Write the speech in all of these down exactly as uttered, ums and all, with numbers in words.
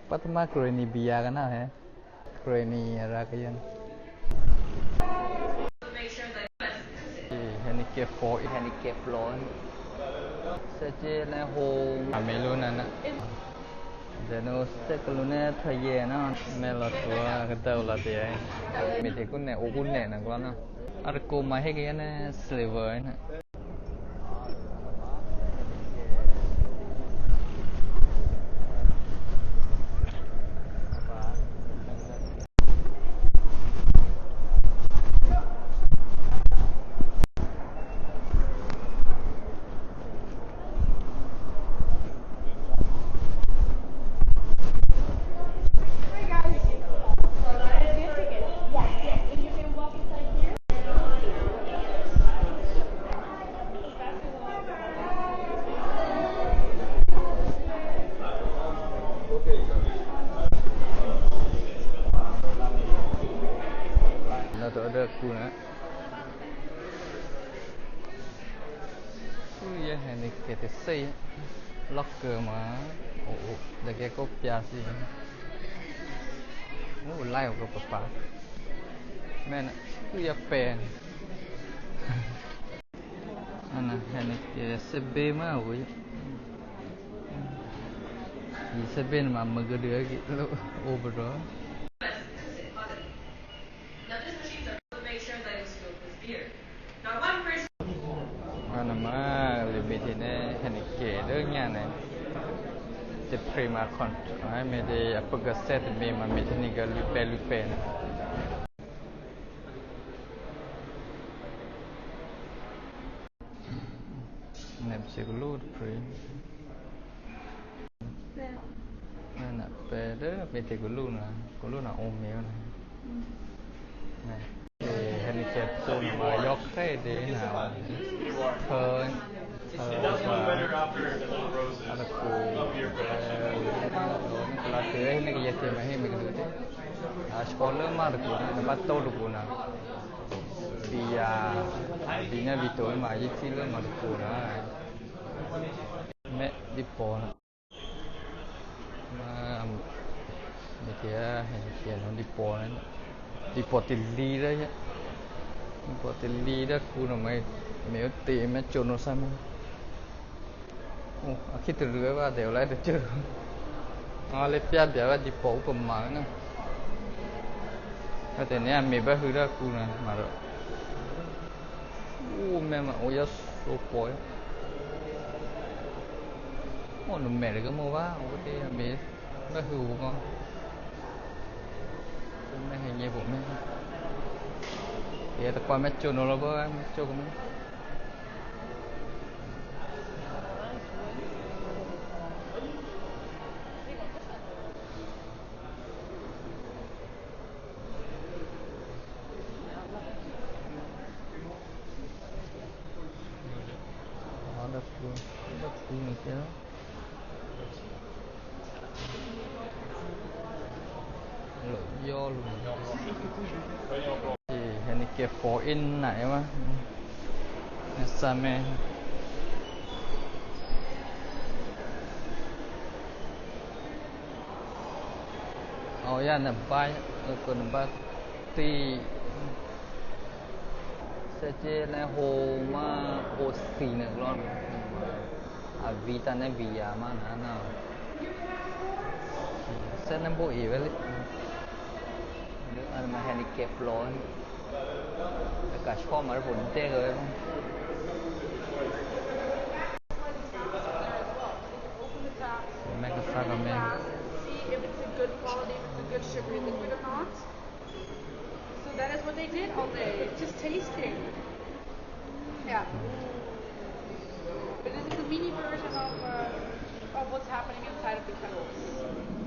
Patma Granny biyǎ kaná hé. Granny arǎ kayǎ. Eh, handicap four, handicap lò̌. Sèche lè̌ hǒ. A me̤ lǔ nana. Dènǒ sè́ kalǔ ná htwǒyě ná mèlò̌ tuố̤ kadǎ o lǎ tè̤. Me̤hte kúnè o kúnè nè̤klò̤́ ná. A takǒ ma hé kayǎ ná silver ná. Nó tǒ dố kǔ ná. Ǔ yě handicap tôthè́. Locker ma. Ǔ, ǔ, dè kè̤ kǒ pyǎ thǐ. Ǔ, lá̤ o kǒ papa. Mènà, ǔ yě pè. Ana handicap sèbě ma ǔ. Yě sèbě ma mègǎ dû kí lǒ ǒ pǎ rò. Now this machine doesn't make sure that it's filled with beer. Now one person. Ana ma lè me̤hte ná handicap dố nyá ná. Tôprè̤ ma control, me̤hte a pukasè tômě ma me̤hte ná kǎ lwǐ̤pè̤̌ lwǐ̤pè̤̌ ná. Nè̤ phyé kalú tôprè̤. Nè̤ pè dố me̤hte kalú ná, kalú ná ǒ me̤ ná. Nè̤, eh, handicap zone ma yǒ khrè́ dě ná. Htwǒ, htwǒ, a takǒ, eh, nè̤ kalǎ tè̤, nè̤ kayǎ tè̤ ma hé me̤ kalú tè̤. A shò́ lố má takǒ ná, nè̤ bá tó takǒ ná. Vǐ̤ yǎ, vǐ̤ ná vǐ̤ to ma yě thí lố ma tôpho ná. Mè̤ dǐpò ná. Má, me̤hte, me̤hte ná dǐpò ná. Dǐpò talǐ dố, dǐpò talǐ dố kǔ ná mè̤, mè̤ ǔ tě mè̤ cǒ nó sá mè̤. Ǔ, a khítarṳ̂ vǎ tè̤ o lá̤ tôcô. A lě pyábya vǎ dǐpò ǔ pamǎ ná. Vǎ tè̤ ná a me̤ bá hû̌ dố kǔ ná ma rò. Ǔ mè̤ ma ǔ yá thǒpò̤. Ǔ nǔ mè̤ rû̌ kǎmǒ vǎ, ǔ tě a me̤ bá hû̌ ǔ kǎ. Mè̤ hé nyě̤ pô mè̤. Kayǎ tôkwǎ mè̤ cǒ nó lǒ bố mè̤ cǒ kǎmè̤. Lǒ yǒ lǔ. Eh, handicap four in nai ma. Nè̤ sǎmè̤. Ò yá nè̤ bá, oko nè̤ bá tí. Sèche lè̌ hǒ má ǒ thǐ nuô klò́. A vǐ̤ tǎ ná vǐ̤ yǎ má nǎ ná. Sè́ ná bó e vè̤́ lé. Dố a ma handicap lò̌. A ka̤ shò́ ma rú pho dè́ kǒ. Mè̤ kasá kǎmè̤. See if it's a good quality, if it's a good sugar, is it good or not? So that is what they did all day, just tasting. Yeah. But this is a mini version of, uh, of what's happening inside of the kennels.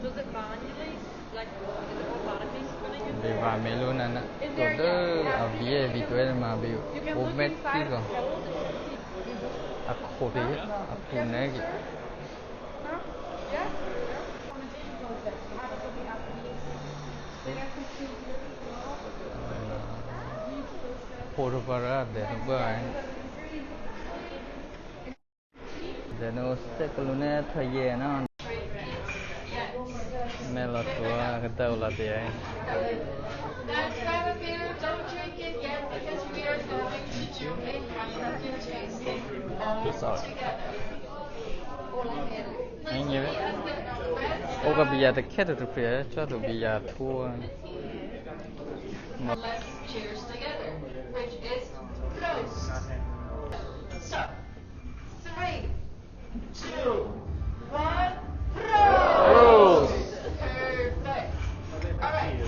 Does it bind easily? Like, is it more binding spinning in there? Vǎ me̤ lǔ nana. Is there, yeah, yeah, you can, you can look inside of the kennels and you can see. A khǒ tě, a khǒ nè̤ kǐ. Phǒ tôpǎ rǎ dènuô̌ bá. Dènuô̌ sè́ kalǔ ná htwǒyě ná. Mè̤lò̌ tuố̤ kadố lò̌ tè̤. That's not a beer. Don't drink it yet because we are going to do a high energy tasting all together. Enge ve. Oka bia takhè́ to tôprè̤, cò́ to bia htwó. Let's cheers together, which is Prost. So, three, two, one, Prost. Perfect. All right.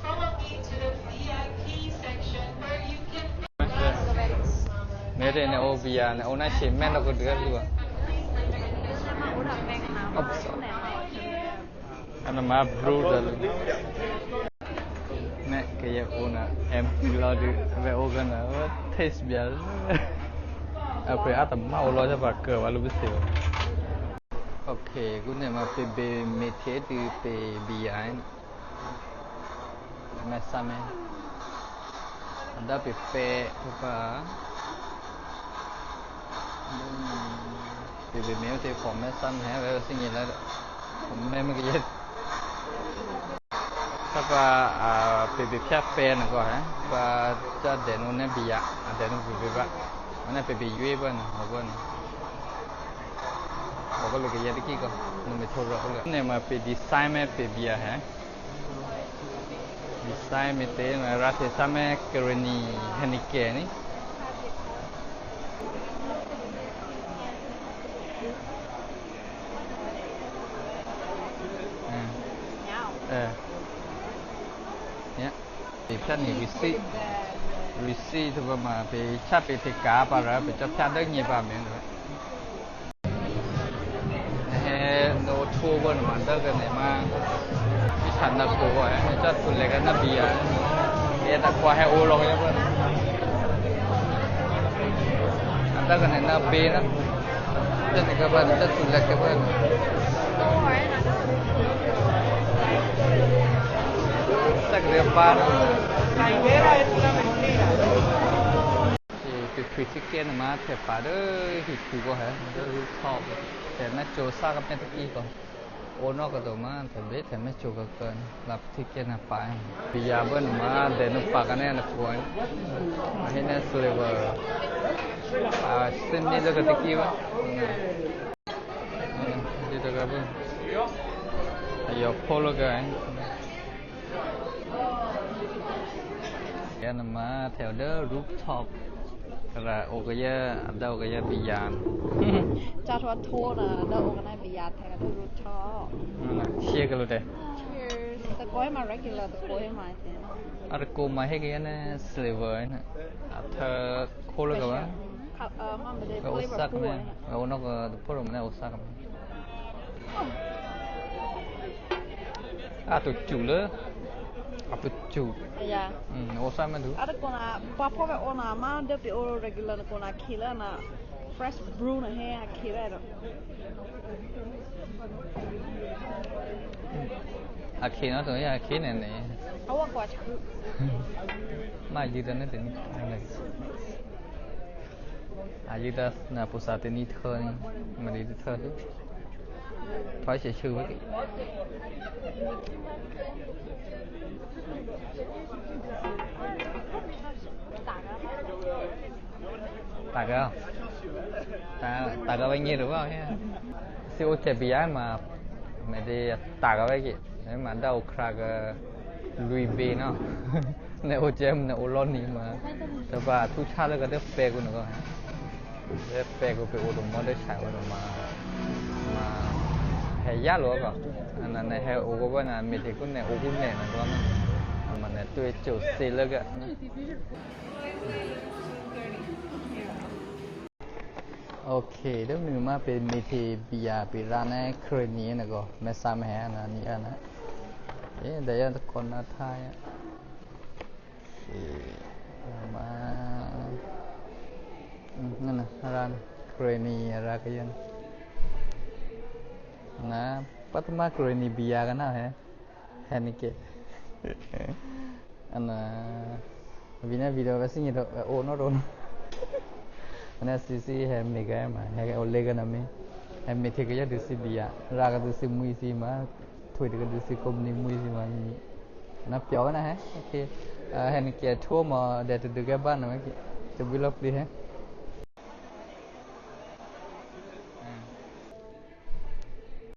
Follow me to the V I P section where you can မင်းတို့နဲ့အိုးဘီယာနဲ့အိုးနဲ့ရှင်မဲတော့ကဒုလူပါ အနမဘရူဒလူ နဲ့ကရအိုးနဲ့ empty လို့ဒီဝဲအိုးကန taste ပြအခုအတမအိုးလို့ကြပါကဘာလို့ပစီ Okay, ခုနကမှပေပေမေထေတူပေဘီယိုင် မဲဆာမဲ အဒါပေပဲဥပပေပေမေထေဖော်မဲဆာမဲဝဲစင်ရလဲမဲမကရ Sapa a pepe phya pe na ko he. Ba cha denu ne biya, a denu pepe ba. Ana pepe yue ba na, ho ba na. Ho ko le ke ya tiki ko. Nu me choro ko le. Ne ma pe design me pe biya he. Design me te na ra the sa me kereni he ni ke ni. Eh. Eh. Ya. Pe phya ni receipt. Receipt ba ma pe cha pe te ka pa ra pe cha phya dang ni ba me. Eh, no tho ba ma da ga ne ma. Ki sa na ko ba, eh, cha tu le ga na biya. Eh, ta kwa he o lo ya ba. Anda ka ne na be na. Tene ka ba ta tu le ka ba. Sa ka ba. Ti ti ti ke na ma te pa de hi tu ko he. De top. Te na cho sa ka pe ti ko. Ono ka to ma te be te me cho ka ka. La ti ke na pa. Biya ba na ma de no pa ka ne na ko. Ma he ne flavor. A simi le ka ti ki ba. Ti to ka ba. Ayo polo ka. Yana ma theo the rooftop. Ra okaya ada okaya biyan. Cha thwa thona ada okana biyan theo the rooftop. Share ka lo te. Cheers. The koi ma regular, the koi ma. Ada ko ma he kaya na silver na. Atha kholo ka ba. Ka, uh, ma ma de Ka flavor osak cool ma. Ka onok the polo ma osak ma. A to chu le. A to chu. Ya. Hmm, osak ma du. Ada kona pa pho ka ona ma de pe o regular kona khila na fresh brew na he a khila do. A khina to ya khina ne. Awa kwa chu. Ma ji da ne te ni. A yita na pusa teni thơ ni, ma di thơ tu. Thoi se chu ba. Taka. Ta taka ba ngi ru ba he. Si o che biya ma me de taka ba ki. Ma da o khra ka lui be no. Ne o che ne o lo ni ma. Ta ba thu cha le ka de pe ku no. Pe ko pe o do mo de cha o do ma. Ma he ya lo ko. Ana ne he o ko ba na me te ku ne o ku ne na ko na. Ma ne tu cho se le ka. Okay, dum ni ma pe me te biya pe ra ne kreni ne ko. Me sa me he na ni ana. Eh, da ya ko na tha ya. Ema. Hmm, nana, ara kreni ara kayan. Na, patma kreni biya kana he. He ni ke. Ana, vina video kasi ni to, o no ro no. Ana sisi he me ka ma, he o le kana me. He me the kaya dusi biya, ra ka dusi mui si ma. Htwǒ takadû thǐ company mwi̤ thǐ ma. Ná pyò̤ ná hé. Ok. Hé nè̤ kyahtwǒ mò dè tadû kè́ bá nè̤ tabwí lò̌plǐ hé.